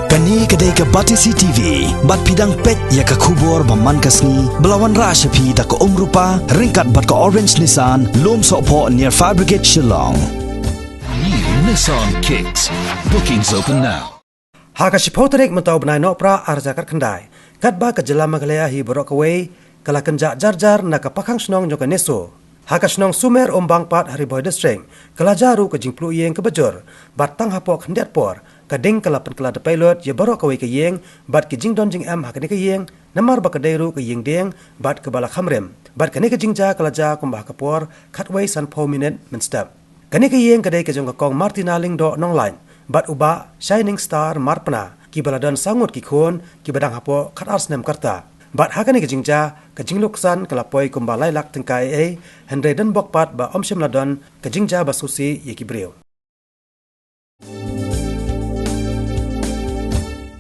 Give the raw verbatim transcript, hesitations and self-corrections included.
Kane ka dei ka Batesi T V, bad phi dang peit ïa ka khubor ba man ka sngi, ba la wanrah sha phi da ka Umrupa, ryngkat bad ka Orange Nissan, Lumsohphoh near Fire Brigade Shillong. New Nissan Kicks. Bookings open now. Ha ka shiphew tarik mynta u bnai Nohprah ar hajar khatkhyndai, katba ka jylla Meghalaya hi baroh kawei ka la kynjah jar jar na ka pakhang shnong jong ka NESO. Ha ka shnong Sumer Umbang pat ha Ri Bhoi District, ka la jia ruh ka jingpluh ïing kaba jur, bad tang hapoh khyndiat por, ka ding ka la pynkylla dpei lut ïa baroh kawei ka ïing, bad ki jingdon jingem ha kane ka ïing, namar ba ka dei ruh ka ïing dieng, bad kaba la kham rim. Bad kane ka jingjia ka la jia kumba ha ka por khatwei sanphew minit mynstep. Kane ka ïing ka dei ka jong ka Kong Martina Lyngdoh Nonglait bad u Bah Shining Star Marpna, kiba la don saw ngut ki khun, kiba dang hapoh khatar snem ka rta. Bad ha kane ka jingjia, ka jingluksan ka la poi kumba lai lak tyngka ei ei, hynrei don bok pat ba ym shym la don ka jingjia ba sngewsih ïa ki briew.